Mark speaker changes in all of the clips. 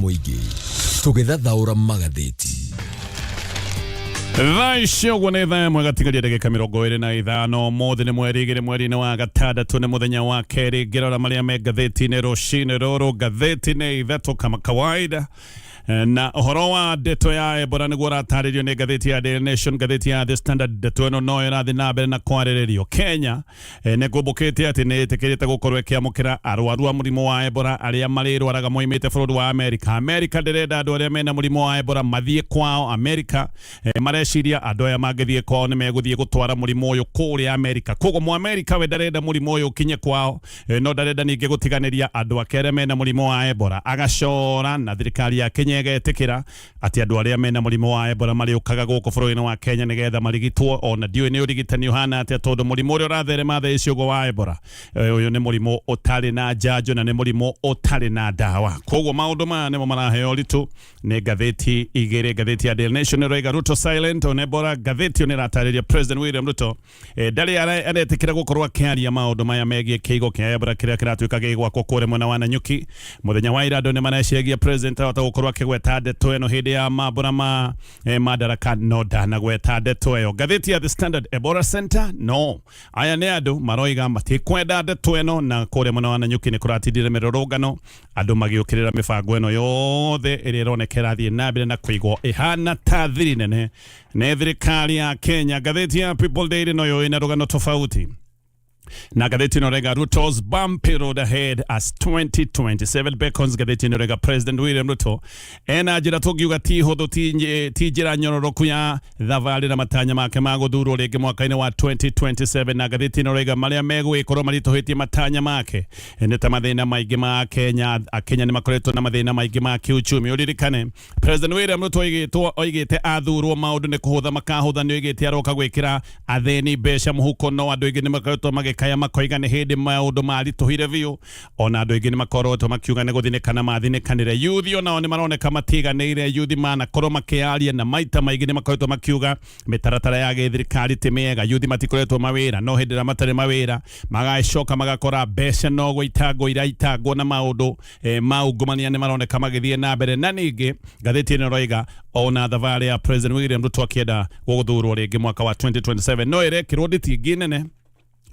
Speaker 1: mũingĩ tũgĩthathaũra magathĩti.
Speaker 2: Thaa ici ũguo nĩ thaa ĩmwe gatigaria ndagĩka 25. Ũmũthĩ nĩ mweri 2, mweri-inĩ wa gatandatũ, nĩ mũthenya wa kerĩ. Ngĩrora marĩa me ngathĩti-inĩ rũcinĩ rũrũ, ngathĩti nĩ ithatũ kama kawaida. Na ũhoro wa ndeto ya Ebola nĩguo ũratarĩrio nĩ ngathĩti ya Daily Nation, ngathĩti ya The Standard. Ndeto ĩno no ĩrathiĩ na mbere na kwarĩrĩrio. Kenya nĩ kũmbũkĩte atĩ nĩ ĩtĩkĩrĩte gũkorwo ĩkĩamũkĩra arwaru a mũrimũ wa Ebola arĩa marĩrwaraga moimĩte bũrũri wa Amerika. Amerika ndĩrenda andũ arĩa mena mũrimũ wa Ebola mathiĩ kwao Amerika. Mareciria andũ aya mangĩthiĩ kwao nĩ megũthiĩ gũtwara mũrimũ ũyũ kũrĩa Amerika. Koguo Mũamerika we ndarenda mũrimũ ũyũ ũkinye kwao, no ndarenda ningĩ gũtiganĩria andũ ake arĩa mena mũrimũ wa Ebola. Agacora na thirikari ya Kenya ĩgetĩkĩra atĩ andũ arĩa mena mũrimũ wa Ebola marĩũkaga gũkũ bũrũri-inĩ wa Kenya nĩgetha marigitwo. Ona ndiũĩ nĩ ũrigitani ũhana atĩa, tondũ mũrimũ ũrĩa ũratherema thaa ici ũguo wa Ebola, ũyũ nĩ mũrimũ ũtarĩ na njanjo na nĩ mũrimũ ũtarĩ na ndawa. Koguo maũndũ maya nĩmo maraheo ũritũ nĩ ngathĩti igĩrĩ. Ngathĩti ya Daily Nation ĩroiga Ruto silent on Ebola. Ngathĩti ĩyo nĩ ĩratarĩria President William Ruto ndarĩ aretĩkĩra gũkorwo akĩaria maũndũ maya megiĩ kĩigo kĩa Ebola kĩrĩa kĩratuĩka gĩgwakwo kũrĩa mwena wa Nanyuki. Mũthenya wa ira andũ nĩ mareciragia president ahota gũkorwo akĩgweta ndeto ĩno hĩndĩ ya mambũra ma Madaraka, no ndanagweta ndeto ĩyo. Ngathĩti ya The Standard, Ebola Center no aya nĩ andũ maroiga matikwenda ndeto ĩno, na kũrĩa mwena wa Nanyuki nĩ kũratindire mĩrũrũngano, andũ magĩũkĩrĩra mĩbango ĩno yothe ĩrĩa ĩroneka ĩrathiĩ na mbere na kũigwo ĩhana ta thiri nene nĩ thirikari ya Kenya. Ngathĩti ya People Daily noyo ĩna rũgano tofauti na ngathĩti ĩno rega Ruto's bumpy road ahead as 2027 beckons. Ngathĩti ĩno rega President William Ruto ena njĩra tũngiuga ti hũthũ, ti njĩra nyororoku ya thabarĩ na matanya make ma gũthurwo rĩngĩ mwaka-inĩ wa 2027. Na ngathĩti ĩno raiga marĩa megũgĩkorwo maritũhĩtie matanya make nĩ ta mathĩna maingĩ ma Kenya. Akenya nĩ makoretwo na mathĩna maingĩ ma kĩuchumi. Ũririkane President William Ruto oigĩte athurwo maũndũ nĩ kũhũtha makahũtha, nĩ oigĩte aroka gwĩkĩra athĩni mbeca mũhuko, no andũ aingĩ nĩ makoretwo magĩkaya makoiga nĩ hĩndĩ maũndũ maritũhire biũ. Ona andũ aingĩ nĩ makoretwo makiuga nĩ gũthinĩkana mathinĩkanire. Yuthi onao nĩ maroneka matiganĩire. Yuthi manakorwo makĩaria na maita maingĩ nĩ makoretwo makiuga mĩtaratara ya gĩthirikari ti mĩega. Yuthi matikoretwo mawĩra, no hĩndĩ ĩrĩa matarĩ mawĩra magacoka magakora mbeca no gũitangwo iraitangwo na maũndũ ma ungumania nĩ maroneka magĩthiĩ na mbere. Na ningĩ ngathĩti ĩno ĩroiga ona thabarĩ ya President William Ruto akĩenda gũthurwo rĩngĩ mwaka wa 2027 no ĩrekĩrwo nditi nene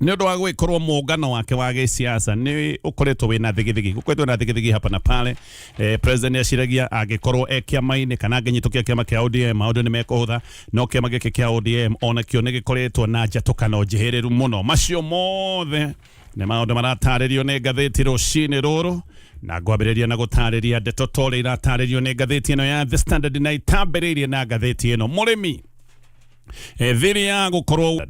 Speaker 2: nĩ ũndũ wa gwĩkorwo mũngano wake wa gĩsiasa nĩ ũkoretwo wĩna thigithigi, gũkoretwo na thigithigi hapa na pale. President nĩ aciragia angĩkorwo e kĩama-inĩ kana angĩnyitũkia kĩama kĩa ODM maũndũ nĩ mekũhũtha, no kĩama gĩkĩ kĩa ODM onakĩo nĩ gĩkoretwo na njatũkano njĩhĩrĩru mũno. Macio mothe nĩ maũndũ maratarĩrio nĩ ngathĩti rũcinĩ rũrũ, na ngwambĩrĩria na gũtarĩria ndeto ta ũrĩa iratarĩrio nĩ ngathĩti ĩno ya The Standard, na itambĩrĩirie na ngathĩti ĩno mũrĩmi thiri ya gũkorwo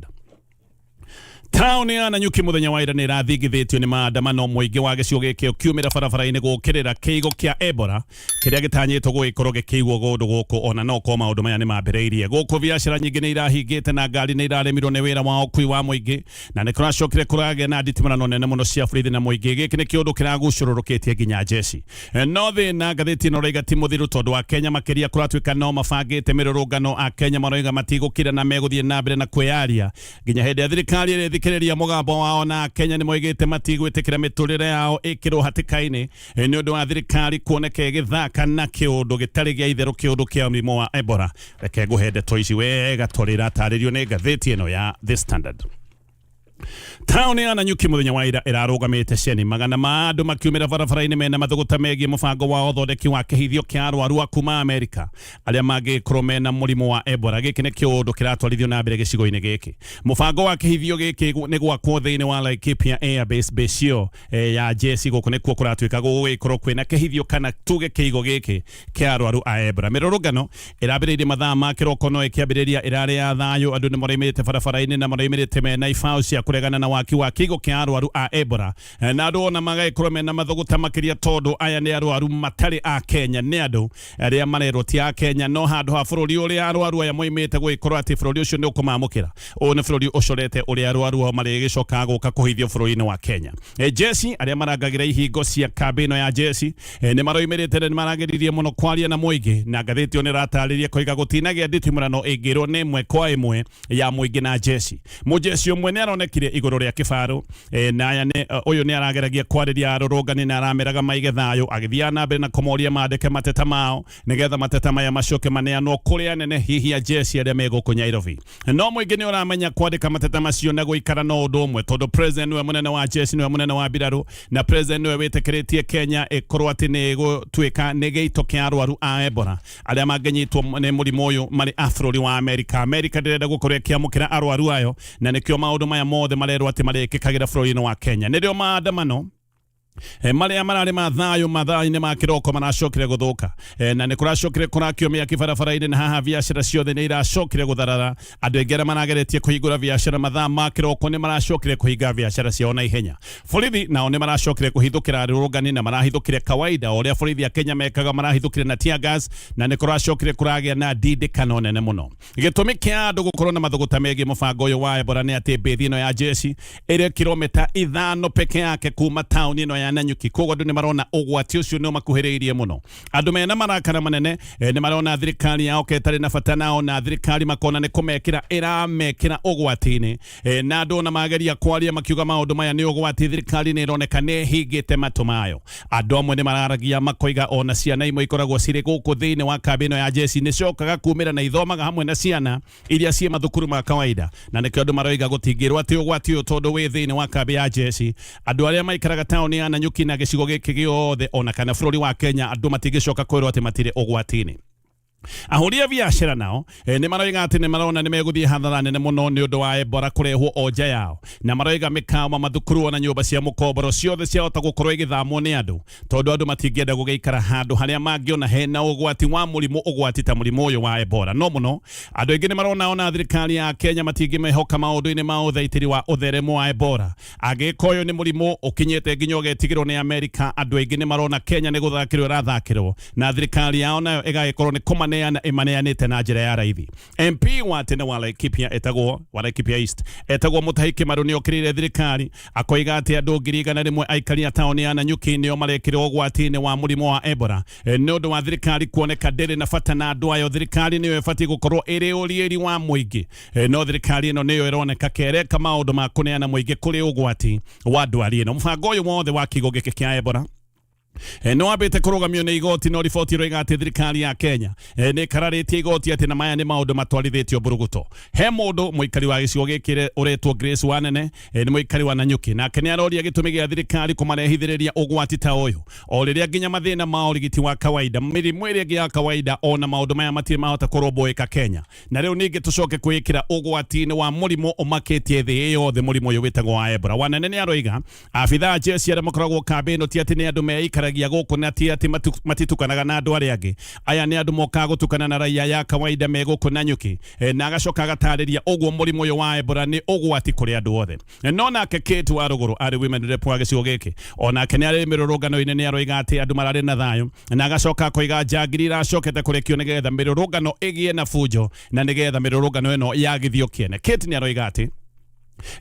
Speaker 2: taũni ya Nanyuki mũthenya wa ira nĩ ĩrathingithĩtio nĩ maandamano, mũingĩ wa gĩcigo gĩkĩ ũkiumĩra barabara-inĩ gũkĩrĩra kĩigo kĩa Ebola kĩrĩa gĩtanyĩtwo gũgĩkorwo gĩkĩigwo kũndũ gũkũ. Ona no korwo maũndũ maya nĩ mambĩrĩirie gũkũ, biacara nyingĩ nĩ irahingĩte na ngari nĩ iraremirwo nĩ wĩra wa ũkui wa mũingĩ, na nĩ kũracokire kũragĩa na nditimũrano nene mũno cia borithi na mũingĩ. Gĩkĩ nĩ kĩũndũ kĩragucũrũrũkĩtie nginya jeshi. No thĩna ngathĩti ĩno ĩroiga ti mũthiru, tondũ Akenya makĩria kũratuĩka no mabangĩte mĩrũrũngano. Akenya maroiga matigũkira na megũthiĩ na mbere na kwĩyaria nginya hĩndĩ ya thirikari ĩrĩthikĩrĩria mũgambo wao. Na Akenya nĩ moigĩte matigwĩtĩkĩra mĩtũrĩre yao ĩkĩrwo hatĩka-inĩ nĩ ũndũ wa thirikari kuoneka ĩgĩthaka na kĩũndũ gĩtarĩ gĩa itherũ, kĩũndũ kĩa mũrimũ wa Ebola. Reke ngũhe ndeto ici wega tondũ iratarĩrio nĩ ngathĩti ĩno ya The Standard. Taũni ya Nanyuki mũthenya wa ira ĩrarũgamĩte ceni, magana ma andũ makiumĩra barabara-inĩ mena mathũgũta megiĩ mũbango wa ũthondeki wa kĩhithio kĩa arwaru a kuma Amerika arĩa mangĩkorwo mena mũrimũ wa Ebola. Gĩkĩ nĩ kĩũndũ kĩratwarithio na mbere gĩcigo-inĩ gĩkĩ. Mũbango wa kĩhithio gĩkĩ nĩ gwakwo thĩinĩ wa Laikipia Air Base, base ĩyo ya jeci. Gũkũ nĩkuo kũratuĩka gũgũgĩkorwo kwĩna kĩhithio kana tuge kĩigo gĩkĩ kĩa arwaru a Ebola. Mĩrũrũngano ĩrambĩrĩirie mathaa ma kĩroko no ĩkĩambĩrĩria ĩrarĩ ya thayũ. Andũ nĩ maraimĩrĩte barabara-inĩ na maraimĩrĩte mena ibaũ cia kũregana na waki wa kĩigo kĩa arwaru a Ebola, na andũ ona magagĩkorwo mena mathũgũta makĩria tondũ aya nĩ arwaru matarĩ a Kenya, nĩ andũ arĩa marerwo ti a Kenya, no handũ ha bũrũri ũrĩa arwaru aya moimĩte gũgĩkorwo atĩ bũrũri ũcio nĩ ũkũmamũkĩra, ũyũ nĩ bũrũri ũcorete ũrĩa arwaru ao marĩgĩcokaga gũka kũhithio bũrũri-inĩ wa Kenya. Jeshi arĩa marangagĩra ihingo cia kambĩ ĩno ya jeshi nĩ maroimĩrĩte na nĩ marageririe mũno kwaria na mũingĩ, na ngathĩti ĩyo nĩ ĩratarĩria koiga gũtinagĩa nditimũrano ĩngĩrwo nĩ ĩmwe kwa ĩmwe ya mũingĩ na jeshi. Mũjeshi ũmwe nĩ aronekire ĩrahanĩkire igũrũ rĩa kĩbarũ. Na aya nĩ ũyũ nĩ arageragia kwarĩria arũrũngani na arameraga maige thayũ, agĩthiaga na mbere na kũmoria mandĩke mateta mao nĩgetha mateta maya macoke maneanwo kũrĩ anene hihi a jeshi arĩa me gũkũ Nairobi. No mũingĩ nĩ ũramenya kwandĩka mateta macio na gũikara no ũndũ ũmwe, tondũ president nĩwe mũnene wa jeshi, nĩwe mũnene wa mbirarũ, na president nĩwe wĩtĩkĩrĩtie Kenya ĩkorwo atĩ nĩ ĩgũtuĩka nĩ gĩito kĩa arwaru a Ebola arĩa mangĩnyitwo nĩ mũrimũ ũyũ marĩ a bũrũri wa Amerika. Amerika ndĩrenda gũkorwo ĩkĩamũkĩra arwaru ayo, na nĩkĩo maũndũ maya mothe marerwo atĩ marĩkĩkagĩra bũrũri-inĩ wa Kenya. Nĩrĩo maandamano marĩa mararĩ ma thayũ mathaa-inĩ ma kĩroko maracokire gũthũka. Na nĩ kũracokire kũrakio mĩaki barabara-inĩ, na haha biacara ciothe nĩ iracokire gũtharara. Andũ aingĩ arĩa marageretie kũhingũra biacara mathaa ma kĩroko nĩ maracokire kũhinga biacara ciao na ihenya. Borithi nao nĩ maracokire kũhithũkĩra arũrũngani, na marahithũkire kawaida o ũrĩa borithi a Kenya mekaga, marahithũkire na tear gas, na nĩ kũracokire kũragĩa na ndindĩkano nene mũno. Gĩtũmi kĩa andũ gũkorwo na mathũgũta megiĩ mũbango ũyũ wa Ebola nĩ atĩ mbĩthi ĩno ya jeshi ĩrĩ kilomita 5 peke yake kuma taũni ĩno ya Nanyuki. Koguo andũ nĩ marona ũgwati ũcio nĩ ũmakuhĩrĩirie mũno. Andũ mena marakara manene nĩ marona thirikari yao ke ĩtarĩ na bata nao, na thirikari makona nĩ kũmekĩra ĩramekĩra ũgwati-inĩ. Na andũ ona mageria kwaria makiuga maũndũ maya nĩ ũgwati, thirikari nĩ ĩroneka nĩ ĩhingĩte matũ mayo. Andũ amwe nĩ mararagia makoiga ona ciana imwe ikoragwo cirĩ gũkũ thĩinĩ wa kambĩ ĩno ya jeshi nĩ cokaga kumĩra na ithomaga hamwe na ciana iria ciĩ mathukuru ma kawaida, na nĩkĩo andũ maroiga gũtingĩrwo atĩ ũgwati ũyũ tondũ wĩ thĩinĩ wa kambĩ ya jeshi. Andũ arĩa maikaraga taũni ya Nanyuki na gĩcigo gĩkĩ gĩothe ona kana bũrũri wa Kenya, andũ matingĩcoka kwĩrwo atĩ matirĩ ũgwati-inĩ. Ahũri a biacara nao nĩ maroiga atĩ nĩ marona nĩ megũthiĩ hathara nene mũno nĩ ũndũ wa Ebola kũrehwo o nja yao, na maroiga mĩkawa, mathukuru ona nyũmba cia mũkomboro ciothe ciahota gũkorwo igĩthamwo nĩ andũ, tondũ andũ matingĩenda gũgĩikara handũ harĩa mangĩona hena ũgwati wa mũrimũ ũgwati ta mũrimũ ũyũ wa Ebola. No mũno andũ aingĩ nĩ marona ona thirikari ya Kenya matingĩmehoka maũndũ-inĩ ma ũthaitĩri wa ũtheremo wa Ebola. Angĩka ũyũ nĩ mũrimũ ũkinyĩte nginya ũgetigĩrwo nĩ Amerika, andũ aingĩ nĩ marona Kenya nĩ gũthakĩrwo ĩrathakĩrwo, na thirikari yao nayo ĩgagĩkorwo nĩ kũmaneana ĩmaneanĩte na njĩra ya raithi. MP wa tene wa Laikipia etagwo wa Laikipia East etagwo Mutahi Kĩmaru nĩ okĩrĩire thirikari akoiga atĩ andũ 100,000 aikari a taũni ya Nanyuki nĩo marekĩrwo ũgwati-inĩ wa mũrimũ wa Ebola nĩ ũndũ wa thirikari kuoneka ndĩrĩ na bata na andũ ayo. Thirikari nĩyo ĩbatiĩ gũkorwo ĩrĩ ũriĩri wa mũingĩ, no thirikari ĩno nĩyo ĩroneka kereka maũndũ ma kũneana mũingĩ kũrĩ ũgwati wa ndwari ĩno. Mũbango ũyũ wothe wa kigo gĩkĩ kĩa Ebola nĩ wambĩte kũrũgamio nĩ igoti, no riboti ĩroiga atĩ thirikari ya Kenya nĩ ĩkararĩtie igoti atĩ na maya nĩ maũndũ matwarithĩtio mburuguto. He mũndũ mũikari wa gĩcigo gĩkĩ ũretwo Grace Wanene, nĩ mũikari wa Nanyuki, nake nĩ aroria gĩtũmi gĩa thirikari kũmarehithĩrĩria ũgwati ta ũyũ o rĩrĩa nginya mathĩna ma ũrigiti wa kawaida, mĩrimũ ĩrĩa ĩngĩ ya kawaida, ona maũndũ maya matirĩ mahota kũrũmbũĩka Kenya, na rĩu ningĩ tũcoke kwĩĩkĩra ũgwati-inĩ wa mũrimũ ũmakĩtie thĩ yothe, mũrimũ ũyũ wĩtagwo wa Ebola. Wanene nĩ aroiga abithaa a jeshi arĩa makoragwo kambĩ ĩno ti atĩ nĩ andũ meikaragia gũkũ, na ti atĩ matitukanaga na andũ arĩa angĩ. Aya nĩ andũ mokaga gũtukana na raia ya kawaida me gũkũ Nanyuki. Na agacoka agatarĩria ũguo mũrimũ ũyũ wa Ebola nĩ ũgwati kũrĩ andũ othe. No nake Kate wa Rũgũrũ arĩ women rep wa gĩcigo gĩkĩ, onake nĩ arĩ mĩrũrũngano-inĩ, nĩ aroiga atĩ andũ mararĩ na thayũ, na agacoka akoiga njangiri iracokete kũrekio nĩgetha mĩrũrũngano ĩgĩe na bunjo na nĩgetha mĩrũrũngano ĩno yagithio kĩene. Kate nĩ aroiga atĩ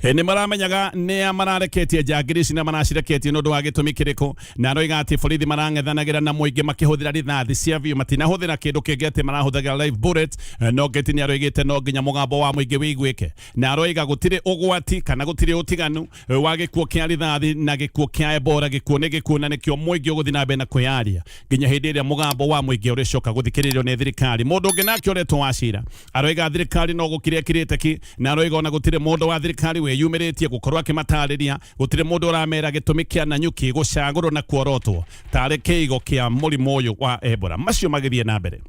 Speaker 2: nĩ maramenyaga nĩa marareketie njangiri ici na maracireketie nĩ ũndũ wa gĩtũmi kĩrĩkũ, na aroiga atĩ borithi marang'ethanagĩra na mũingĩ makĩhũthĩra rithathi cia biũ, matinahũthĩra kĩndũ kĩngĩ atĩ marahũthagĩra live bullet. No Kate nĩ aroigĩte no nginya mũgambo wa mũingĩ wĩiguĩke, na aroiga gũtirĩ ũgwati kana gũtirĩ ũtiganu wa gĩkuũ kĩa rithathi na gĩkuũ kĩa Ebola. Gĩkuũ nĩ gĩkuũ, na nĩkĩo mũingĩ ũgũthiĩ na mbere na kwĩyaria nginya hĩndĩ ĩrĩa mũgambo wa mũingĩ ũrĩcoka gũthikĩrĩrio nĩ thirikari. Mũndũ ũngĩ nake ũretwo Wachira aroiga thirikari no gũkira ĩkirĩte ki, na aroiga ona gũtirĩ mũndũ wa thirikari wĩyumĩrĩtie gũkorwo akĩmatarĩria, gũtirĩ mũndũ ũramera gĩtũmi kĩa Nanyuki gũcagũrwo na kuorotwo tarĩ kĩigo kĩa mũrimũ ũyũ wa Ebola. Macio magĩthiĩ na mbere,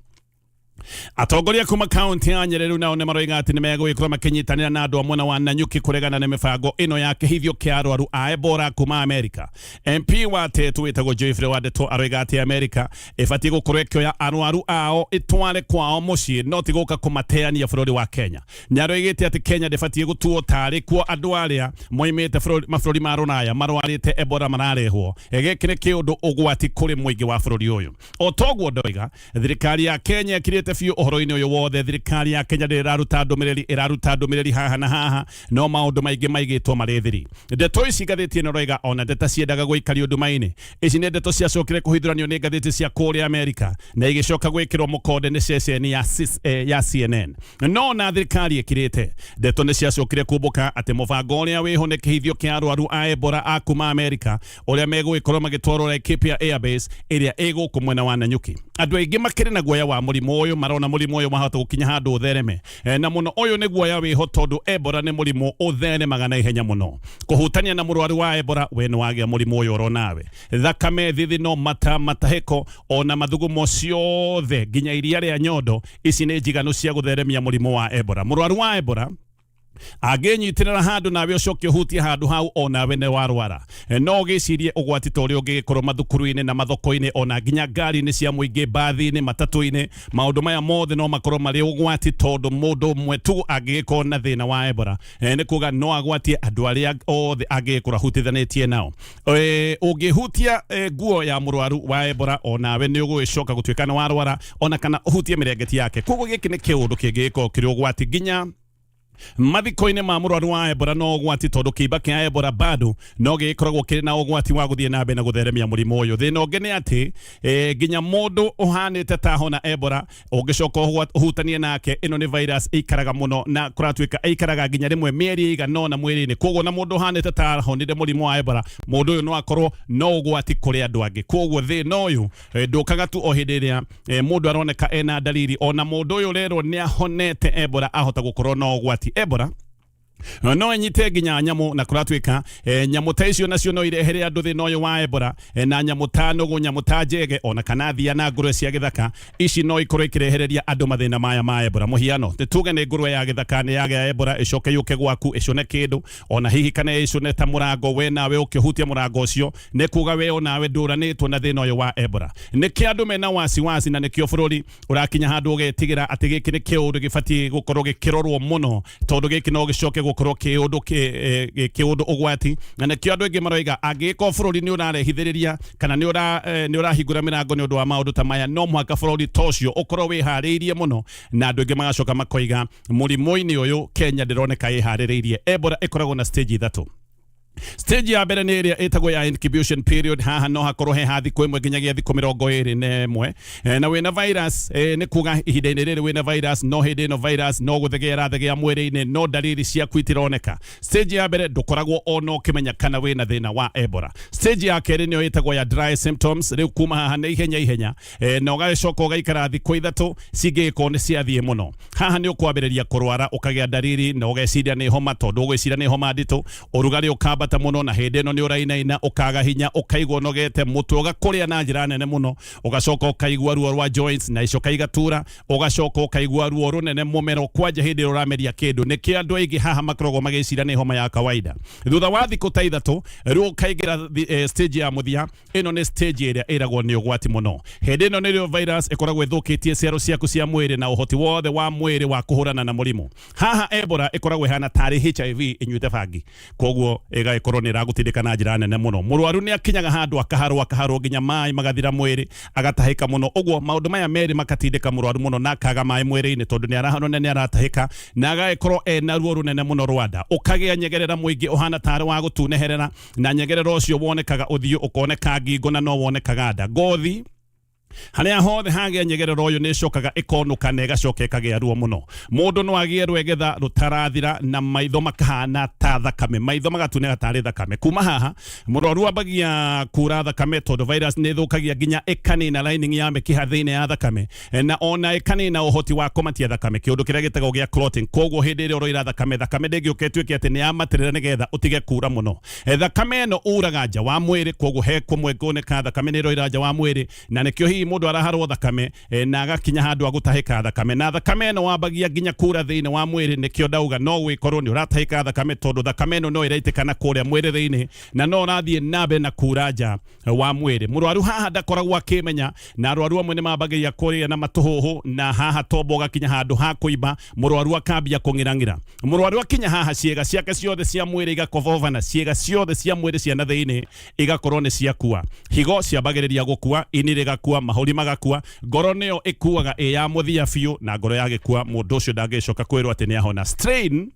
Speaker 2: atongoria kuma kaunti ya Nyeri rĩu nao nĩ maroiga atĩ nĩ megũgĩkorwo makĩnyitanĩra na andũ a mwena wa Nanyuki kũregana na mĩbango ĩno ya kĩhithio kĩa arwaru a Ebola kuma Amerika. MP wa Tetu wĩtagwo Geoffrey Wandeto aroiga atĩ Amerika ĩbatiĩ gũkorwo ĩkĩoya arwaru ao ĩtware kwao mũciĩ, no ti gũka kũmateania bũrũri wa Kenya. Nĩ aroigĩte atĩ Kenya ndĩbatiĩ gũtuo tarĩ kuo andũ arĩa moimĩte mabũrũri ma rũraya marwarĩte Ebola mararehwo. Gĩkĩ nĩ kĩũndũ ũgwati kũrĩ mũingĩ wa bũrũri ũyũ. O toguo ndoiga, thirikari ya Kenya ĩkirĩte ĩkirĩte biũ ũhoro-inĩ ũyũ wothe. Thirikari ya Kenya ndĩrĩ ĩraruta ndũmĩrĩri, ĩraruta ndũmĩrĩri haha na haha, no maũndũ maingĩ maigĩtwo marĩ thiri. Ndeto ici ngathĩti ĩno ĩroiga ona ndeta ciendaga gũikario nduma-inĩ. Ici nĩ ndeto ciacokire kũhithũranio nĩ ngathĩti cia kũrĩa Amerika na igĩcoka gwĩkĩrwo mũkonde nĩ ceceni ya CNN. No ona thirikari ĩkirĩte, ndeto nĩ ciacokire kumbũka atĩ mũbango ũrĩa wĩho nĩ kĩhithio kĩa arwaru a Ebola a kuma Amerika ũrĩa megũgĩkorwo magĩtwarwo Laikipia Airbase ĩrĩa ĩ gũkũ mwena wa Nanyuki. Andũ aingĩ makĩrĩ na guoya wa mũrimũ ũyũ, marona mũrimũ ũyũ wahota gũkinya handũ ũthereme. Na mũno ũyũ nĩ guoya wĩho tondũ Ebola nĩ mũrimũ ũtheremaga na ihenya mũno. Kũhutania na mũrwaru wa Ebola, we nĩ wagĩa mũrimũ ũyũ oro nawe. Thakame, thithino, mata, matahĩko ona mathugumo ciothe nginya iria rĩa nyondo, ici nĩ njiganu cia gũtheremia mũrimũ wa Ebola. Mũrwaru wa Ebola angĩnyitĩrĩra handũ nawe ũcoke ũhutie handũ hau onawe nĩ warwara. No ũgĩcirie ũgwati ta ũrĩa ũngĩgĩkorwo mathukuru-inĩ na mathoko-inĩ ona nginya ngari-inĩ cia mũingĩ, mbathi-inĩ, matatũ-inĩ. Maũndũ maya mothe no makorwo marĩ ũgwati tondũ mũndũ ũmwe tu angĩgĩkorwo na thĩna wa Ebola, nĩ kuga no agwatie andũ arĩa othe angĩgĩkorwo ahutithanĩtie nao. Ũngĩhutia nguo ya mũrwaru wa Ebola onawe nĩ ũgũgĩcoka gũtuĩka nĩ warwara, ona kana ũhutie mĩrengeti yake. Koguo gĩkĩ nĩ kĩũndũ kĩngĩgĩkorwo kĩrĩ ũgwati nginya mathiko-inĩ ma mũrwaru wa Ebola. No ũgwati tondũ kĩimba kĩa Ebola bado no gĩgĩkoragwo kĩrĩ na ũgwati wa gũthiĩ na mbere na gũtheremia mũrimũ ũyũ. Thĩna ũngĩ nĩ atĩ nginya mũndũ ũhanĩte ta hona Ebola ũngĩcoka ũhutanie nake, ĩno nĩ virus ĩikaraga mũno na kũratuĩka ĩikaraga nginya rĩmwe mĩeri ĩigana ũna mwĩrĩ-inĩ. Koguo na mũndũ ũhanĩte ta ahonire mũrimũ wa Ebola, mũndũ ũyũ no akorwo no ũgwati kũrĩ andũ angĩ. Koguo thĩna ũyũ ndũkaga tu o hĩndĩ ĩrĩa mũndũ aroneka ena dalili, ona mũndũ ũyũ rerwo nĩ ahonete Ebola ahota gũkorwo no ũgwati. Ebola no ĩnyite nginya nyamũ, na kũratuĩka nyamũ ta icio nacio no irehere andũ thĩna ũyũ wa Ebola. Na nyamũ ta nũgũ, nyamũ ta njege, ona kana thia na ngũrwe cia gĩthaka, ici no ikorwo ikĩrehereria andũ mathĩna maya ma Ebola. Mũhiano, nĩ tuge nĩ ngũrwe ya gĩthaka nĩ yagĩa Ebola, ĩcoke yũke gwaku ĩcũne kĩndũ, ona hihi kana ĩcũne ta mũrango, we nawe ũkĩhutia mũrango ũcio nĩ kuga we onawe ndũranĩtwo na thĩna ũyũ wa Ebola. Nĩkĩo andũ mena wasiwasi, na nĩkĩo bũrũri ũrakinya handũ ũgetigĩra atĩ gĩkĩ nĩ kĩũndũ gĩbatiĩ gũkorwo gĩkĩrorwo mũno, tondũ gĩkĩ no gĩcoke gũkorwo kĩũndũ kĩũndũ ũgwati. Na nĩkĩo andũ aingĩ maroiga angĩgĩkorwo bũrũri nĩ ũrarehithĩrĩria kana nĩ ũrahingũra mĩrango nĩ ũndũ wa maũndũ ta maya, no mũhaka bũrũri ta ũcio ũkorwo wĩharĩirie mũno. Na andũ aingĩ magacoka makoiga mũrimũ-inĩ ũyũ Kenya ndĩroneka ĩharĩrĩirie. Ebola ĩkoragwo na stage ithatũ. Stage ya mbere nĩ ĩrĩa ĩtagwo ya incubation period. Haha no hakorwo he ha thikũ ĩmwe nginyagia thikũ 21. Na wĩna virus, nĩ kuga ihinda-inĩ rĩrĩ wĩna virus, no hĩndĩ ĩno virus no gũthegea ĩrathegea mwĩrĩ-inĩ, no dalili ciaku itironeka. Stage ya mbere ndũkoragwo ona ũkĩmenya kana wĩna thĩna wa Ebola. Stage ya kerĩ nĩyo ĩtagwo ya dry symptoms. Rĩu kuma haha nĩ ihenya ihenya, na ũgagĩcoka ũgaikara thikũ 3 cingĩgĩkorwo nĩ ciathiĩ mũno. Haha nĩ ũkwambĩrĩria kũrwara, ũkagĩa dalili na ũgeciria nĩ homa, tondũ ũgwĩciria nĩ homa nditũ, ũrugarĩ ũkambata mũno, na hĩndĩ ĩno nĩ ũrainaina, ũkaga hinya, ũkaigua ũnogete, mũtwe ũgakũrĩa na njĩra nene mũno, ũgacoka ũkaigua ruo rwa joints na icoka igatura, ũgacoka ũkaigua ruo rũnene mũmero kwanja hĩndĩ ĩrĩa ũrameria kĩndũ. Nĩkĩo andũ aingĩ haha makoragwo magĩciria nĩ homa ya kawaida. Thutha wa thikũ ta 3 rĩu ũkaingĩra stage ya mũthia. Ĩno nĩ stage ĩrĩa ĩragwo nĩ ũgwati mũno. Hĩndĩ ĩno nĩrĩo virus ĩkoragwo ĩthũkĩtie cero ciaku cia mwĩrĩ na ũhoti wothe wa mwĩrĩ wa kũhũrana na mũrimũ. Haha Ebola ĩkoragwo ĩhana tarĩ HIV ĩnyuĩte bangi, koguo ĩgagĩkorwo nĩ ĩragũtindĩka na njĩra nene mũno. Mũrwaru nĩ akinyaga handũ akaharwo akaharwo nginya maĩ magathira mwĩrĩ, agatahĩka mũno. Ũguo maũndũ maya merĩ makatindĩka mũrwaru mũno na akaga maĩ mwĩrĩ-inĩ tondũ nĩ araharwo na nĩ aratahĩka, na agagĩkorwo ena ruo rũnene mũno rwa nda. Ũkagĩa nyegerera mũingĩ ũhana tarĩ wa gũtuneherera, na nyegerera ũcio wonekaga ũthiũ, ũkoneka ngingo, na no wonekaga nda. Ngothi harĩa hothe hagĩa nyegerera ũyũ nĩ ĩcokaga ĩkonũka na ĩgacoka ĩkagĩa ruo mũno. Mũndũ no agĩe rwegetha rũtarathira na maitho makahana ta thakame, maitho magatunĩha tarĩ thakame. Kuma haha mũrwaru ambagia kura thakame tondũ virus nĩ ĩthũkagia nginya ĩkanina lining ya mĩkiha thĩinĩ ya thakame, na ona ĩkanina ũhoti wa kũmatia thakame, kĩũndũ kĩrĩa gĩtagwo gĩa clotting. Koguo hĩndĩ ĩrĩa ũroira thakame, thakame ndĩngĩũka ĩtuĩke atĩ nĩ yamatĩrĩra nĩgetha ũtige kura mũno. Thakame ĩno uraga nja wa mwĩrĩ, koguo he kũmwe kuoneka thakame nĩ ĩroira nja wa mwĩrĩ, na nĩkĩo hihi mũndũ araharwo thakame na agakinya handũ agũtahĩka thakame, na thakame ĩno wambagia nginya kura thĩinĩ wa mwĩrĩ. Nĩkĩo ndauga no gwĩkorwo nĩ ũratahĩka thakame, tondũ thakame ĩno no ĩraitĩka na kũrĩa mwĩrĩ thĩinĩ, na no ũrathiĩ na mbere na kura nja wa mwĩrĩ. Mũrwaru haha ndakoragwo akĩmenya, na arwaru amwe nĩ mambagia kũrĩa na matũhũhũ, na haha tombo ũgakinya handũ ha kũimba, mũrwaru akambia kũng'irang'ira. Mũrwaru akinya haha ciĩga ciake ciothe cia mwĩrĩ igakobobana, ciĩga ciothe cia mwĩrĩ cia na thĩinĩ igakorwo nĩ ciakua. Higo ciambagĩrĩria gũkua, ini rĩgakua, Mahũri magakua, ngoro nĩyo ĩkuaga ĩ ya mũthia biũ, na ngoro yagĩkua mũndũ ũcio ndangĩcoka kwĩrwo atĩ nĩ ahona. Strain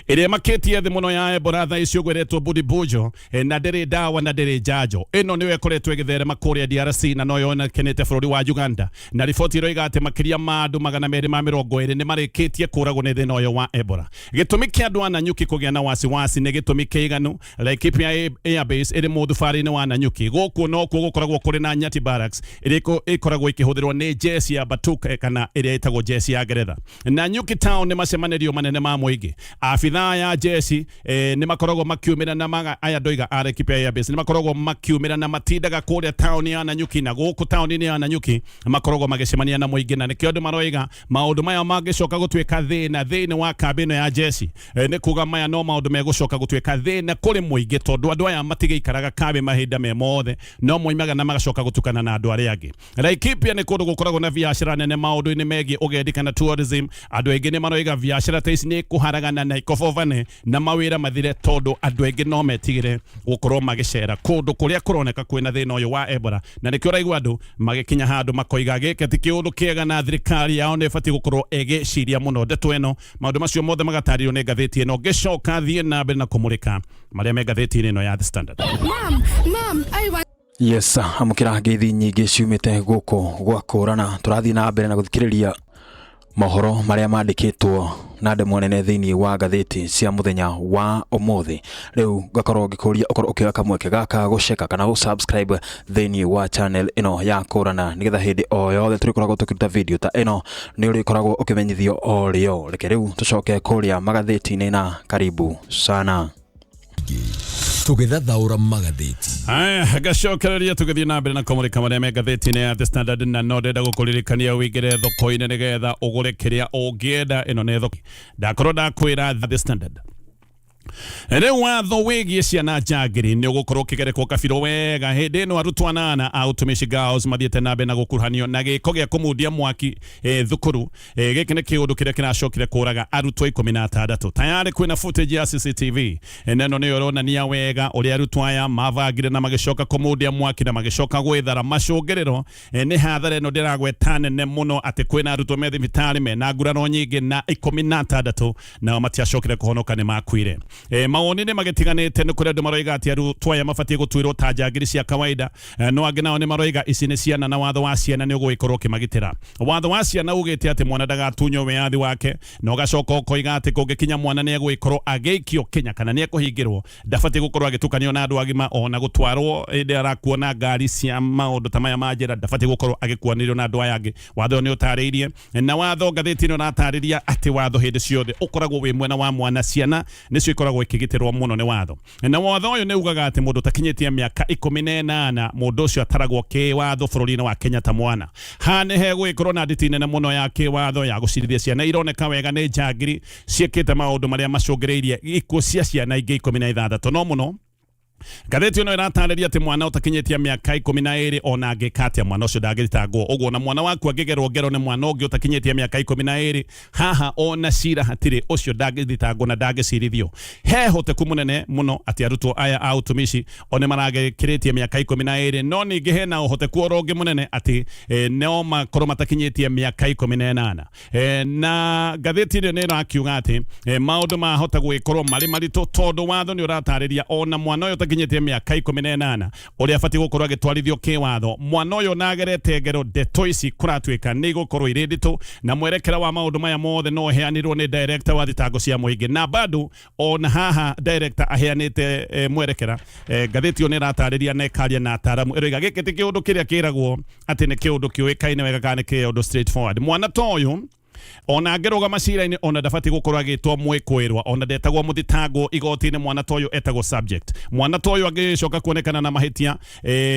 Speaker 2: ĩrĩa ĩmakĩtie thĩ mũno ya Ebola thaa ici ũguo ĩretwo Bundibugyo, na ndĩrĩ ndawa na ndĩrĩ njanjo. Ĩno nĩyo ĩkoretwo ĩgĩtherema kũrĩa DRC na no yonekanĩte bũrũri wa Uganda, na riboti ĩroiga atĩ makĩria ma andũ 220 nĩ marĩkĩtie kũragwo nĩ thĩna ũyũ wa Ebola. Gĩtũmi kĩa andũ a Nanyuki kũgĩa na wasiwasi nĩ gĩtũmi kĩiganu. Laikipia Airbase ĩrĩ mũthubarĩ-inĩ wa Nanyuki. Gũkũ nokuo gũkoragwo kũrĩ na Nyati Barracks ĩrĩa ĩkoragwo ĩkĩhũthĩrwo nĩ jeci ya Batuk, kana ĩrĩa ĩtagwo jeci ya Ngeretha. Nanyuki Town nĩ macemanĩrio manene ma mũingĩ. Abithaa ya jeci nĩ makoragwo makiumĩra na maga, aya ndoiga a Laikipia Airbase nĩ makoragwo makiumĩra na matindaga kũrĩa taũni ya Nanyuki, na gũkũ taũni-inĩ ya Nanyuki makoragwo magĩcemania na mũingĩ, na nĩkĩo andũ maroiga maũndũ maya mangĩcoka gũtuĩka thĩna thĩinĩ wa kambĩ ĩno ya jeci, nĩ kuga maya no maũndũ megũcoka gũtuĩka thĩna kũrĩ mũingĩ, tondũ andũ aya matigĩikaraga kambĩ mahinda me mothe, no moimaga na magacoka gũtukana na andũ arĩa angĩ. Laikipia nĩ kũndũ gũkoragwo na biacara nene maũndũ-inĩ megiĩ ũgendi kana tourism. Andũ aingĩ nĩ maroiga biacara ta ici nĩ kũharagana na ikobobane na mawĩra mathire, tondũ andũ aingĩ no metigĩre gũkorwo magĩcera kũndũ kũrĩa kũroneka kwĩna thĩna ũyũ wa Ebola, na nĩkĩo ũraigua andũ magĩkinya handũ makoiga gĩkĩ ti kĩũndũ kĩega na thirikari yao nĩ ĩbatiĩ gũkorwo ĩgĩciria mũno ndeto ĩno. Maũndũ macio mothe magatarĩrio nĩ ngathĩti ĩno. Ngĩcoka thiĩ na mbere na kũmũrĩka marĩa me ngathĩti-inĩ ĩno ya The Standard.
Speaker 3: Mom, Mom, I want.
Speaker 4: Yes, amũkĩra ngeithi nyingĩ ciumĩte gũkũ gwa kũrana. Tũrathiĩ na mbere na gũthikĩrĩria mohoro marĩa mandĩkĩtwo na ndemwa nene thĩinĩ wa ngathĩti cia mũthenya wa ũmũthĩ. Rĩu ngakorwo ngĩkũria ũkorwo ũkĩoya kamweke gaka gũceka kana gũ-subscribe thĩinĩ wa channel ĩno ya kũrana, nĩgetha hĩndĩ o yothe tũrĩkoragwo tũkĩruta video ta ĩno nĩ ũrĩkoragwo ũkĩmenyithio o rĩo. Reke rĩu tũcoke kũrĩa magathĩti-inĩ na karibu sana.
Speaker 1: Tũgĩthathaũra magathĩti.
Speaker 2: Aya, ngacokereria tũgĩthiĩ na mbere na kũmũrĩka marĩa me ngathĩti-inĩ ya The Standard, na no ndĩrenda gũkũririkania ũingĩre thoko-inĩ nĩgetha ũgũre kĩrĩa ũngĩenda. Ĩno nĩ thoko ndakorwo ndakwĩra The Standard. Rĩu watho wĩgiĩ ciana njangiri nĩ ũgũkorwo ũkĩgerekwo kabirũ wega hĩndĩ ĩno arutwo anana a Utumishi Girls mathiĩte na mbere na gũkuruhanio na gĩko gĩa kũmundia mwaki thukuru. Gĩkĩ nĩ kĩũndũ kĩrĩa kĩracokire kũraga arutwo 16. Tayarĩ kwĩna footage ya CCTV, na ĩno nĩyo ĩronania wega ũrĩa arutwo aya mabangire na magĩcoka kũmundia mwaki na magĩcoka gwĩthara. Macũngĩrĩro nĩ hathara ĩno ndĩragweta nene mũno, atĩ kwĩna arutwo me thibitarĩ mena nguraro nyingĩ, na 16 nao matiacokire kũhonoka, nĩ makuire. Mawoni nĩ magĩtiganĩte. Nĩ kũrĩ andũ maroiga atĩ arutwo aya mabatiĩ gũtuĩrwo ta njangiri cia kawaida, no angĩ nao nĩ maroiga ici nĩ ciana na watho wa ciana nĩ ũgũgĩkorwo ũkĩmagitĩra. Watho wa ciana ugĩte atĩ mwana ndagatunywo wĩyathi wake, na ũgacoka ũkoiga atĩ kũngĩkinya mwana nĩ egũgĩkorwo agĩikio Kenya kana nĩ ekũhingĩrwo, ndabatiĩ gũkorwo agĩtukanio na andũ agima, ona gũtwarwo hĩndĩ arakuo na ngari cia maũndũ ta maya ma njĩra, ndabatiĩ gũkorwo agĩkuanĩrio na andũ aya angĩ. Watho ũyũ nĩ ũtarĩirie na watho ngathĩti ĩno ĩratarĩria atĩ watho hĩndĩ ciothe ũkoragwo wĩ mwena wa mwana. Ciana nĩcio ikoragwo ikĩgitĩrwo mũno nĩ watho, na watho ũyũ nĩ ugaga atĩ mũndũ ũtakinyĩtie mĩaka 18, mũndũ ũcio ataragwo kĩwatho bũrũri-inĩ wa Kenya ta mwana. Haha nĩ hegũgĩkorwo na nditi nene mũno ya kĩwatho ya gũcirithia ciana ironeka wega nĩ njangiri ciĩkĩte maũndũ marĩa macũngĩrĩirie ikuũ cia ciana ingĩ 16. No mũno ngathĩti ĩno ĩratarĩria atĩ mwana ũtakinyĩtie mĩaka 12, ona angĩka atĩa, mwana ũcio ndangĩthitangwo. Ũguo na mwana waku angĩgerwo ngero nĩ mwana ũngĩ ũtakinyĩtie mĩaka 12, haha ona cira hatirĩ, ũcio ndangĩthitangwo na ndangĩcirithio. He hoteku mũnene mũno atĩ arutwo aya a Utumishi o nĩ maragĩkĩrĩtie mĩaka 12, no ningĩ hena ũhoteku oro ũngĩ mũnene atĩ no makorwo matakinyĩtie mĩaka 18. Na ngathĩti ĩno nĩ ĩrakiuga atĩ maũndũ mahota gũgĩkorwo marĩ maritũ, tondũ watho nĩ ũratarĩria ona mwana ũyũ ũtakinyĩtie mĩaka 18 ũrĩa abatiĩ gũkorwo agĩtwarithio kĩwatho. Mwana ũyũ na agerete ngero, ndeto ici kũratuĩka nĩ igũkorwo irĩ nditũ, na mwerekera wa maũndũ maya mothe no ũheanirwo nĩ director wa thitango cia mũingĩ. Na bado ona haha director aheanĩte mwerekera, ngathĩti ĩyo nĩ ĩratarĩria na ĩkaria na ataramu, ĩroiga gĩkĩ ti kĩũndũ kĩrĩa kĩragwo atĩ nĩ kĩũndũ kĩũĩkaine wega kana nĩ kĩũndũ straightforward. Mwana ta ũyũ ona angĩrũgama cira-inĩ, ona ndabatiĩ gũkorwo agĩtwo mwĩkũĩrwa, ona ndetagwo mũthitangwo igoti-inĩ. Mwana ta ũyũ etagwo subject. Mwana ta ũyũ angĩcoka kuonekana na mahĩtia,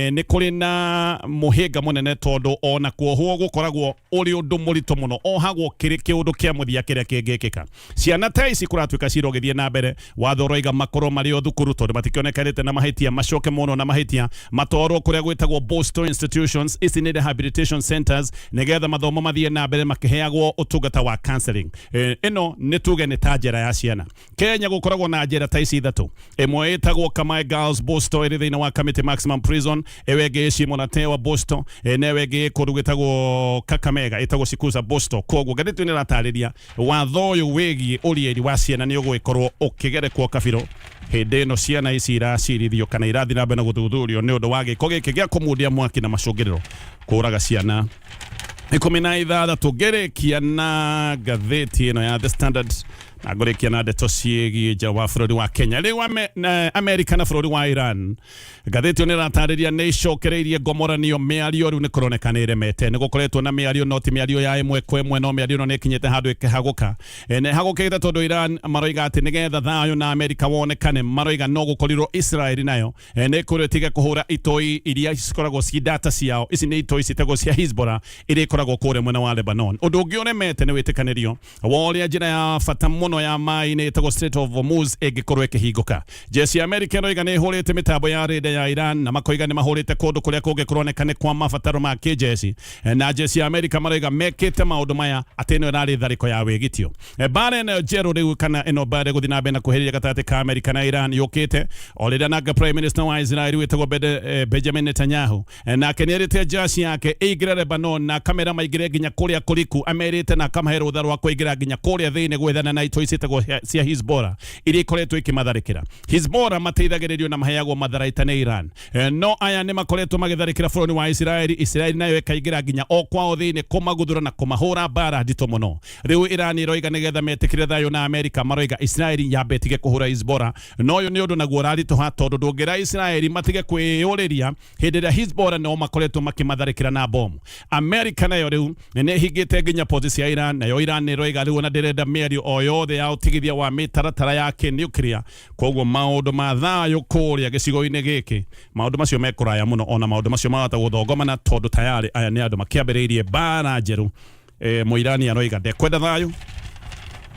Speaker 2: nĩ kũrĩ na mũhĩnga mũnene, tondũ ona kuohwo gũkoragwo ũrĩ ũndũ mũritũ mũno, ohagwo kĩrĩ kĩũndũ kĩa mũthia kĩrĩa kĩngĩkĩka. Ciana ta ici kũratuĩka cira ũgĩthiĩ na mbere, watho ũroiga makorwo marĩ o thukuru, tondũ matikĩonekanĩte na mahĩtia, macoke monwo na mahĩtia matwarwo kũrĩa gwĩtagwo Boston institutions. Ici nĩ rehabilitation centers, nĩgetha mathomo mathiĩ na mbere makĩheagwo. ũtungata wa counseling. Ĩno nĩ tuge nĩ ta njera ya ciana. Kenya gũkoragwo na njera ta ici ithatũ, ĩmwe ĩtagwo Kamae Girls Borstal ĩrĩ thĩinĩ wa Kamiti Maximum Prison, ĩyo ĩngĩ ĩ Shimo la Tewa Borstal, na ĩyo ĩngĩ ĩ kũndũ gwĩtagwo Kakamega ĩtagwo Shikuza Borstal. Koguo ngathĩti ĩno ĩratarĩria watho ũyũ wĩgiĩ ũriĩri wa ciana nĩ ũgũgĩkorwo ũkĩgerekwo kabirũ hĩndĩ ĩno ciana ici iracirithio kana irathiĩ na mbere na gũthuthurio nĩ ũndũ wa gĩko gĩkĩ gĩa kũmundia mwaki na macũngĩrĩro kũraga ciana 16. Ngĩrĩkia na ngathĩti ĩno ya The Standard na ngũrĩkia na ndeto ciĩgiĩ nja wa bũrũri wa Kenya. Rĩu Amerika na bũrũri wa Iran, ngathĩti ĩyo nĩ ĩratarĩria nĩ icokereirie ngomoranio mĩario. Rĩu nĩ kũroneka nĩ ĩremete. Nĩ gũkoretwo na mĩario, no ti mĩario ya ĩmwe kwa ĩmwe, no mĩario ĩno nĩ ĩkinyĩte handũ ĩkĩhagũka. Na ĩhagũkĩte tondũ Iran maroiga atĩ nĩgetha thayũ na Amerika wonekane, maroiga no gũkorirwo Israeli nayo nĩ ĩkũrwo ĩtige kũhũra itoi iria cikoragwo ci data ciao. Ici nĩ itoi ciĩtagwo cia Hezbollah iria ikoragwo kũrĩa mwena wa Lebanon. Ũndũ ũngĩ ũremete nĩ wĩtĩkanĩrio wa ũrĩa njĩra ya bata mũno ya maĩ-inĩ ĩtagwo Strait of Hormuz ĩngĩkorwo ĩkĩhingũka. Jeshi ya Amerika ĩroiga nĩ ĩhũrĩte mĩtambo ya radar ya Iran, na makoiga nĩ mahũrĩte kũndũ kũrĩa kũngĩkoroneka nĩ kwa mabataro ma kĩjeshi. Na jeshi ya Amerika maroiga mekĩte maũndũ maya atĩ ĩno ĩrarĩ tharĩko ya wĩgitio. Mbara ĩno njerũ rĩu, kana ĩno mbara ĩgũthiĩ na mbere na kuhĩrĩria gatagatĩ ka Amerika na Iran, yũkĩte o rĩrĩa nake Prime Minister wa Israel wĩtagwo Benjamin Netanyahu nake nĩ erĩte jeshi yake ĩingĩre Lebanon na kamera maingĩre nginya kũrĩa kũriku. Amerite na akamahe rũtha rwa kũingĩra nginya kũrĩa thĩinĩ gwethana na itoi ciĩtagwo cia Hezbollah iria ikoretwo ikimatharĩkĩra. Hezbollah mateithagĩrĩrio na maheagwo matharaita nĩ Iran. No aya nĩ makoretwo magĩtharĩkĩra bũrũri wa Israeli. Israeli nayo ĩkaingĩra nginya o kwao thĩinĩ kũmaguthũra na kũmahũra mbara nditũ mũno. Rĩu Iran ĩroiga nĩgetha metĩkĩre thayũ na Amerika, maroiga Israeli yambe ĩtige kũhũra Hezbollah. No ũyũ nĩ ũndũ naguo ũraritũha, tondũ ndũngĩra Israeli matige kwĩyũrĩria hĩndĩ ĩrĩa Hezbollah nao makoretwo makĩmatharĩkĩra na bomu. Amerika nayo rĩu nĩ ĩhingĩte nginya poti cia Iran, nayo Iran nĩ ĩroiga rĩu ona ndĩrenda mĩario o yothe ya ũtigithia wa mĩtaratara ya kĩnuclear. Koguo maũndũ ma thayũ kũrĩa gĩcigo-inĩ gĩkĩ, maũndũ macio mekũraya mũno, ona maũndũ macio mahota gũthongomana, tondũ tayarĩ aya nĩ andũ makĩambĩrĩirie mbara njerũ. Mũirani aroiga ndekwenda thayũ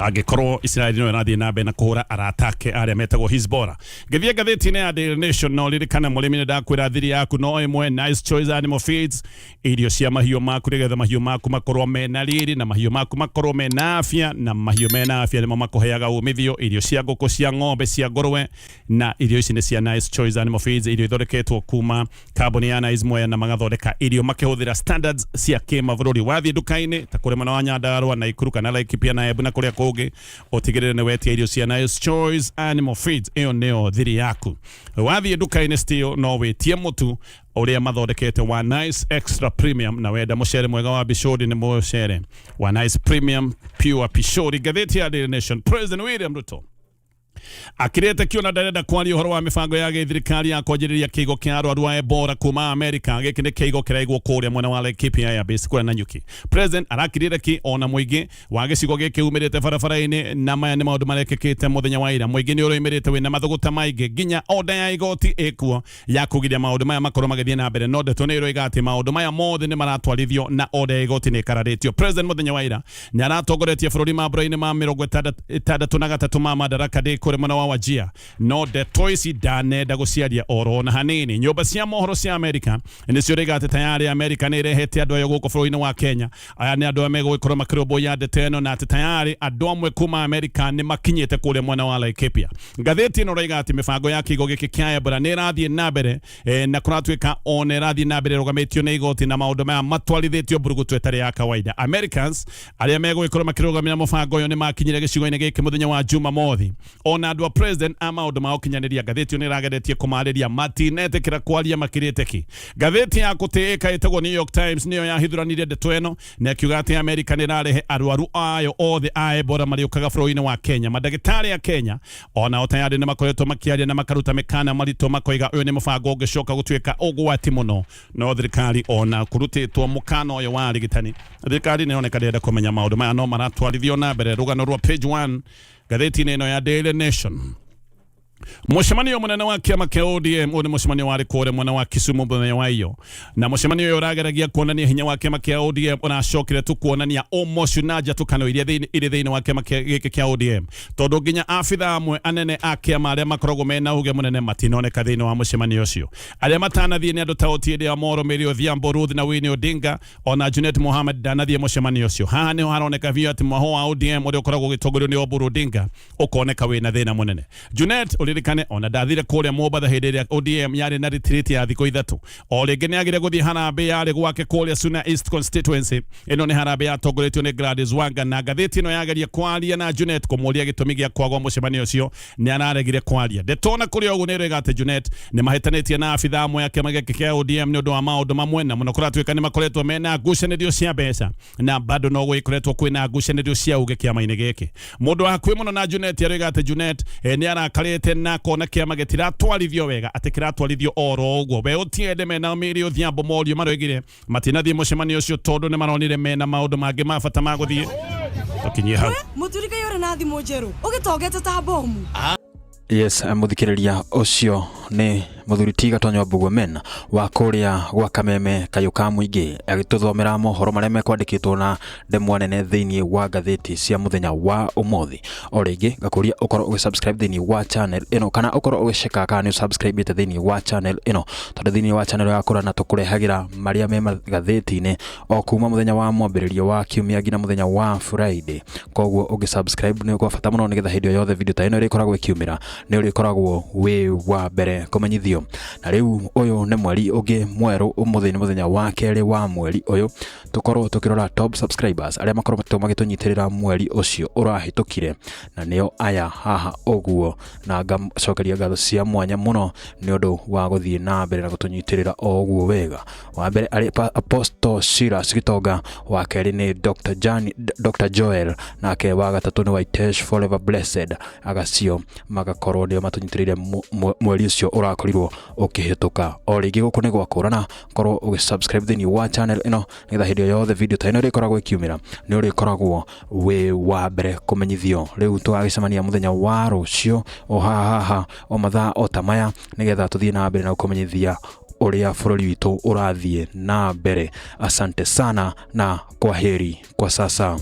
Speaker 2: angĩkorwo Israeli no ĩrathiĩ na mbere na kũhũra arata ake arĩa metagwo Hezbollah. Ngĩthiĩ ngathĩti-inĩ ya Daily Nation, no ririkana mũrĩmi, nĩ ndakwĩra thiri yaku no ĩmwe, Nice Choice Animal Feeds, irio cia mahiũ maku, nĩgetha mahiũ maku makorwo mena riri na mahiũ maku makorwo mena afya, na mahiũ mena afya nĩmo makũheaga umithio. Irio cia ngũkũ, cia ng'ombe, cia ngũrwe, na irio ici nĩ cia Nice Choice Animal Feeds, irio ithondeketwo kuma kambuni ya Nice Mwea, na magathondeka irio makĩhũthĩra standards cia kĩmabũrũri. Wathiĩ nduka-inĩ ta kũrĩ mwena wa Nyandarua, Naikuru kana Laikipia na Embu na kũrĩa kũngĩ, ũtigĩrĩre nĩ wetia irio cia Nice Choice Animal Feeds. Ĩyo nĩyo thiri yaku. Wathiĩ nduka-inĩ still no wĩtie mũtu ũrĩa mathondekete wa Nice Extra Premium, na wenda mũcere mwega wa Bishori, nĩ mũcere wa Nice Premium Pure Pishori. Ngathĩti ya Daily Nation, President William Ruto akirĩte kĩona ndarenda kwaria ũhoro wa mĩbango ya gĩthirikari ya kwanjĩrĩria kĩigo kĩa arwaru a Ebola kuma Amerika. Gĩkĩ nĩ kĩigo kĩraigwo kũrĩa mwena wa Laikipia Air Base kũrĩa Nanyuki. President arakirire ki ona mũingĩ wa gĩcigo gĩkĩ umĩrĩte barabara-inĩ, na maya nĩ maũndũ marekĩkĩte mũthenya wa ira. Mũingĩ nĩ ũroimĩrĩte wĩna mathũgũta maingĩ, nginya order ya igoti ĩkuo ya kũgiria maũndũ maya makorwo magĩthiĩ na mbere, no ndeto nĩ ĩroiga atĩ maũndũ maya mothe nĩ maratwarithio na order ya igoti nĩ ĩkararĩtio. President mũthenya wa ira nĩ aratongoretie bũrũri mambũra-inĩ ma 63 ma Madaraka Day kũrĩa mwena wa Wajir, no ndeto ici ndanenda gũciaria oro na hanini. Nyũmba cia mohoro cia Amerika nĩcio rĩiga atĩ tayarĩ Amerika nĩ ĩrehete andũ ayo gũkũ bũrũri-inĩ wa Kenya. Aya nĩ andũ arĩa megũgĩkorwo makĩrũmbũiya ndeto ĩno, na atĩ tayarĩ andũ amwe kuma Amerika nĩ makinyĩte kũrĩa mwena wa Laikipia. Ngathĩti ĩno ĩroiga atĩ mĩbango ya kĩigo gĩkĩ kĩa Ebola nĩ ĩrathiĩ na mbere, na kũratuĩka ona ĩrathiĩ na mbere ĩrũgamĩtio nĩ igoti, na maũndũ maya matwarithĩtio mbũrũgũtũ ĩtarĩ ya kawaida. Americans arĩa megũgĩkorwo makĩrũgamĩra mũbango ũyũ nĩ makinyire gĩcigo-inĩ gĩkĩ mũthenya wa Jumamothi. Ona andũ a president a maũndũ ma ũkinyanĩria, ngathĩti ĩyo nĩ ĩrageretie kũmarĩria, matinetĩkĩra kwaria makirĩte ki. Ngathĩti ya gũtĩĩka ĩtagwo New York Times nĩyo yahithũranirie ndeto ĩno na ĩkiuga atĩ Amerika nĩ ĩrarehe arwaru ayo othe a Ebola marĩũkaga bũrũri-inĩ wa Kenya. Mandagĩtarĩ a Kenya onao tayarĩ nĩ makoretwo makĩaria na makaruta mĩkana maritũ, makoiga ũyũ nĩ mũbango ũngĩcoka gũtuĩka ũgwati mũno. No thirikari, ona kũrutĩtwo mũkana ũyũ wa arigitani, thirikari nĩ ĩroneka ndĩrenda kũmenya maũndũ maya no maratwarithio na mbere. Rũgano rwa page 1 ngathĩti-inĩ ĩno ya Daily Nation. Mũcemanio mũnene wa kĩama kĩa ODM ũyũ nĩ mũcemanio warĩ kũrĩa mwena wa Kisumu mũthenya wa iyo, na mũcemanio ũyũ ũrageragia kuonania hinya wa kĩama kĩa ODM ũracokire tu kuonania ũmocu na njatũkano iria irĩ thĩinĩ wa kĩama gĩkĩ kĩa ODM, tondũ nginya abitha amwe anene a kĩama arĩa makoragwo mena uge mũnene matinoneka thĩinĩ wa mũcemanio ũcio. Arĩa matanathiĩ nĩ andũ ta Otiende Amollo, Mary Odhiambo, Ruth na Winnie Odinga, ona Junet Mohamed ndanathiĩ mũcemanio ũcio. Haha nĩho haroneka biũ atĩ mwaho wa ODM ũrĩa ũkoragwo ũgĩtongorio nĩ Oburu Odinga ũkoneka wĩna thĩna mũnene. Junet, ũririkane ona ndathire kũrĩa Mombatha hĩndĩ ĩrĩa ODM yarĩ na retreat ya thikũ 3. O rĩngĩ nĩ agire gũthiĩ harambĩ yarĩ gwake kũrĩa Suna East constituency. Ĩno nĩ harambĩ yatongoretio nĩ Gladys Wanga, na ngathĩti ĩno yageria kwaria na Junet kũmũria gĩtũmi gĩa kwagwo mũcemanio ũcio, nĩ araregire kwaria. Ndeto ona kũrĩ ũguo nĩ ĩroiga atĩ Junet nĩ mahĩtanĩtie na abitha amwe a kĩama gĩkĩ kĩa ODM nĩ ũndũ wa maũndũ mamwe, na mũno kũratuĩka nĩ makoretwo mena ngucanĩrio cia mbeca, na bado no gũgĩkoretwo kwĩna ngucanĩrio cia uge kĩama-inĩ gĩkĩ. Mũndũ wa hakuhĩ mũno na Junet aroiga atĩ Junet nĩ arakarĩte na akona kĩama gĩtiratwarithio wega, atĩ kĩratwarithio oro ũguo. We Otiende mena Mary Odhiambo morio maroigire matinathiĩ mũcemanio ũcio tondũ nĩ maronire mena maũndũ mangĩ ma bata ma gũthiĩ. Tũkinyie hau.
Speaker 5: Mũturika ũrĩ na thimũ njerũ ũgĩtongete ta bomu.
Speaker 4: Yes, mũthikĩrĩria, ũcio nĩ mũthuri ti Gatonyo Mbugua men wa kũrĩa gwa Kameme kayũ ka mũingĩ agĩtũthomera mohoro marĩa mekwandĩkĩtwo na ndemwa nene thĩinĩ wa ngathĩti cia mũthenya wa ũmũthĩ. O rĩngĩ ngakũria ũkorwo ũgĩsubscribe thĩinĩ wa channel ĩno, kana ũkorwo ũgĩceka kana nĩ ũsubscribĩte thĩinĩ wa channel ĩno, tondũ thĩinĩ wa channel ya Kũrana tũkũrehagĩra marĩa me magathĩti-inĩ o kuma mũthenya wa mwambĩrĩrio wa kiumia nginya mũthenya wa Friday. Koguo ũngĩ subscribe nĩ kwa bata mũno, nĩgetha hĩndĩ o yothe video ta ĩno ĩrĩkoragwo ĩkiumĩra nĩ ũrĩkoragwo wĩ wa mbere kũmenyithio. Na rĩu ũyũ nĩ mweri ũngĩ mwerũ, ũmũthĩ nĩ mũthenya wa kerĩ wa mweri ũyũ, tũkorwo tũkĩrora top subscribers arĩa makorwo magĩtũnyitĩrĩra mweri ũcio ũrahĩtũkire, na nĩo aya haha ũguo, na ngacokeria ngatho cia mwanya mũno nĩ ũndũ wa gũthiĩ na mbere na gũtũnyitĩrĩra o ũguo wega. Wa mbere arĩ Apostle Silas Gitonga, wa kerĩ nĩ Dr. Jan, Dr. Joel, nake wa gatatũ nĩ Waitesh Forever Blessed. Agacio magakorwo nĩo matũnyitĩrĩire mweri ũcio ũrakorirwo ũkĩhĩtũka. O rĩngĩ gũkũ nĩ gwakũrana, korwo ũgĩsubscribe thĩinĩ wa channel ĩno, nĩgetha hĩndĩ o yothe video ta ĩno ĩrĩkoragwo ĩkiumĩra nĩ ũrĩkoragwo wĩ wa mbere kũmenyithio. Rĩu tũgagĩcemania mũthenya wa rũciũ o haha haha o mathaa o ta maya, nĩgetha tũthiĩ na mbere na gũkũmenyithia ũrĩa bũrũri witũ ũrathiĩ na mbere. Asante sana na kwaheri kwa sasa.